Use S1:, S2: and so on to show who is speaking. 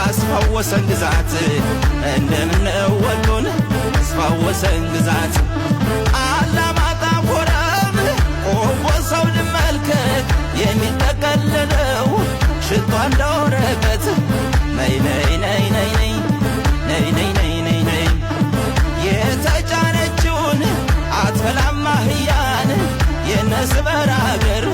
S1: አስፋወሰን ግዛት እንደምነው ወሎን አስፋወሰን ግዛት አላማጣ ኮረም ቆቦ ሰው ልመልከት የሚጠቀለለው ሽቷ እንደወረቀት ነይ ነይ ነይ ነይ ነይ ነይ ነይ ነይ ነይ ነይ የተጫነችውን አትፈላም አህያን የነስበር አገር።